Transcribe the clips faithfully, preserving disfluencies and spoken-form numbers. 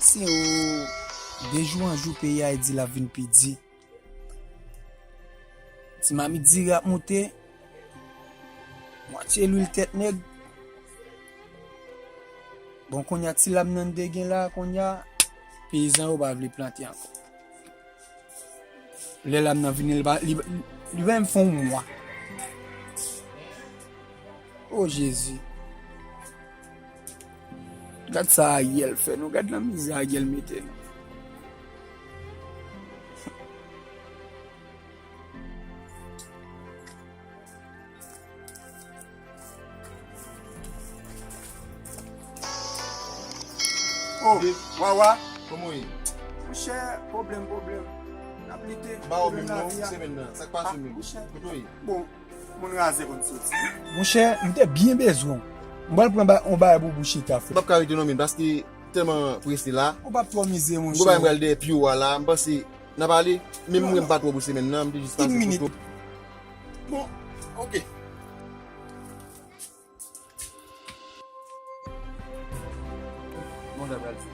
Se o, de jou an jou peyi a di l ap vin pi di. Ti mamit diri ap moute, mwatye lwil tèt nèg. Bon, kounye a ti lam nan de gen la, kounye a peyizan yo pa vle plante ankò. Lè lam nan vini, li pa, li, li pa menm fè yon mwa. O Jezi. Gad sa Ariel fè nou, gad nan mizè Ariel mete nou. Oh, Wawa. Kòman w ye? Monchè, pwoblèm, pwoblèm. N ap lite. Ba w menm non, semèn nan. Sa k pase menm? Kote w ye? Bon, moun razè konn soti. Monchè, m te byen bezwen w. M pral pran ba- yon bagay pou, pou chita, frè. M p ap ka rete non, men, paske tèlman prese la. Ou p ap twò mize, monchè. M gon bagay m pral dèyè pye w a la. M panse n ap ale. Menm mwen, m pa twò pou semèn nan. M te jis pase kote w. Bon, oke. Bon, sa pral di.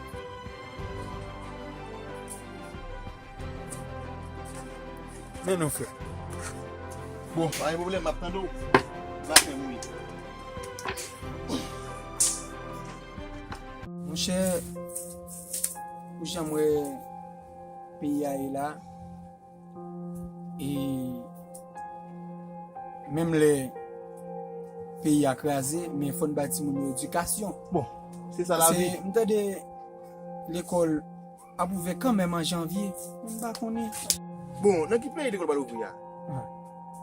Men non, frè. Bon, pa gen pwoblèm, m ap tande w. Va fè mouri. Monchè, pou jan m wè peyi a ye la, e menm lè peyi a kraze, men fò n bay timoun yo edikasyon. Bon, se sa lavi. Paske m tande lekòl ap ouvè kanmenm an janvye, men m pa konnen. Bon, nan ki peyi lekòl pral ouvri a? Ah.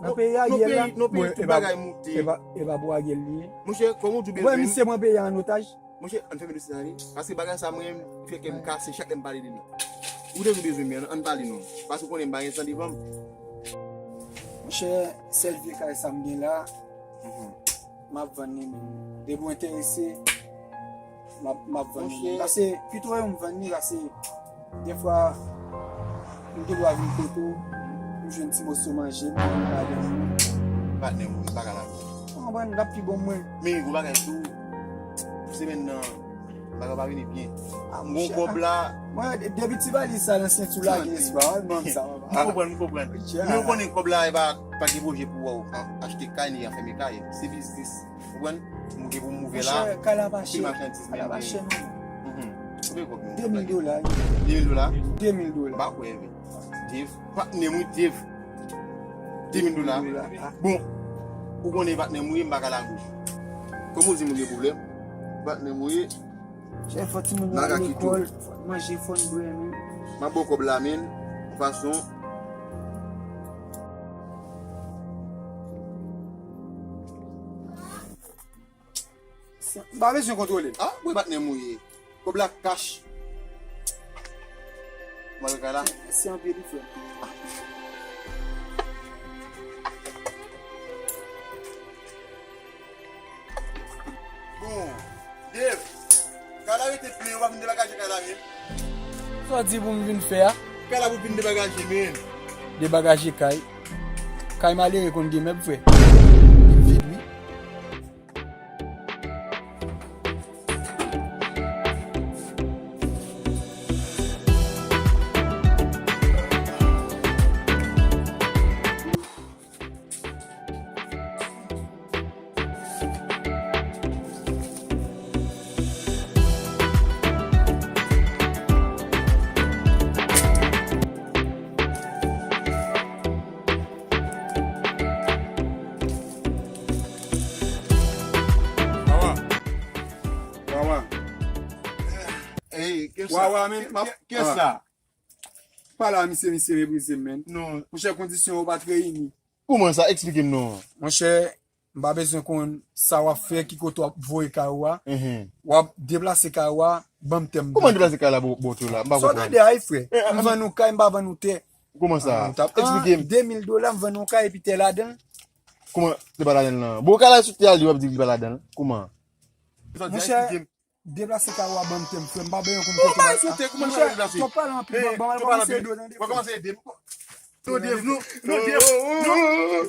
Nan peyi Ariel la. Non, peyi, tout bagay moute. E pa, e pa pou Ariel li ye. Monchè, kòm ou di w bezwen. Ou wè misye pran peyi a an otaj? Monchè, ann fèmen dosye sa, wi. Paske bagay sa, mwen, fè kè m kase chak lè m pale de li. Ou te vin bezwen m, ann pale non. Paske ou konnen m pa gen san devan m. Monchè, sèl vye kay sa m gen la, m ap vann li menm. Depi w enterese, m ap, m ap vann li menm. Paske, pito yo m vann li, paske Defwa, m gen dwa vin kote w, m jwenn ti moso manje, m pran ladan. Patnè m, m pa ka lage. Ou konprann, l ap pi bon mwen. Men, gwo bagay tou, semèn nan, bagay pa vini byen. M gon kòb la. Mwen, de- depi ti valiz sa nan senti w la, gen espwa, wi, ban m sa, papa. M konprann, m konprann. Men ou konnen kòb la, e pa, pa gen pwojè pou w achte kay, ni afèmen kay. Se biznis. Ou konprann? Mwen gen pou m ouvè la. Monchè, kay la pa chè. Pil machandiz menm. Kay la pa chè, non. Mhm. Konbyen kòb nou? De mil dola. De mil dola? De mil dola. M pa kwè, men. Dave. Patnè m, wi, Dave. De mil dola. De mil dola, ah. Bon, ou konnen patnè m, wi, m pa ka lage w. Kòm ou di m ou gen pwoblèm, patnè m, wi. Chè, fò timoun yo al lekòl, fò n manje, fò n bwè, men. M ap ba w kòb la, men. Yon fason. M pa bezwen kontwole l. Ah, bwè patnè m ou ye. Kòb la kach. Mwen kaka la. Mèsi anpil, frè. Bon, Dave, kay la rete plen, ou pa fin debagaje kay la menm? Sa w di pou m vin fè a? Kay la pou fin debagaje menm. Debagaje kay? Kay malere konn gen mèb, frè. Li vid, wi. Wawa. Wawa. Ey, kiyès sa? Wawa, men, kiyès sa? Pale a misye, misye meprize m, men. Non. Monchè, kondisyon yo pa t reyini. Kòman sa? Eksplike m non. Monchè, m pa bezwen konn sa w ap fè, ki kote w ap voye kay ou a. Mhm. W ap deplase kay ou a, ban m tè m. Kòman deplase kay la bò, bò tè la? M pa konprann. Sa w tande a, frè? M vann ou kay, m pa vann ou tè. Kòman sa? Eksplike m. De mil dola, m vann ou kay epi tè ladan l. Kòman tè pa ladan l nan? Bon, kay la sou tè a, li w ap di li pa ladan l. Kòman? Monchè, deplase kay ou a ban m tè m, frè, m pa bezwen konn kote w al. Monchè, twòp pale anpil, ban m al kòmanse ede w, tande. W ap kòmanse ede m. Non, Dave, non, non, Dave, non.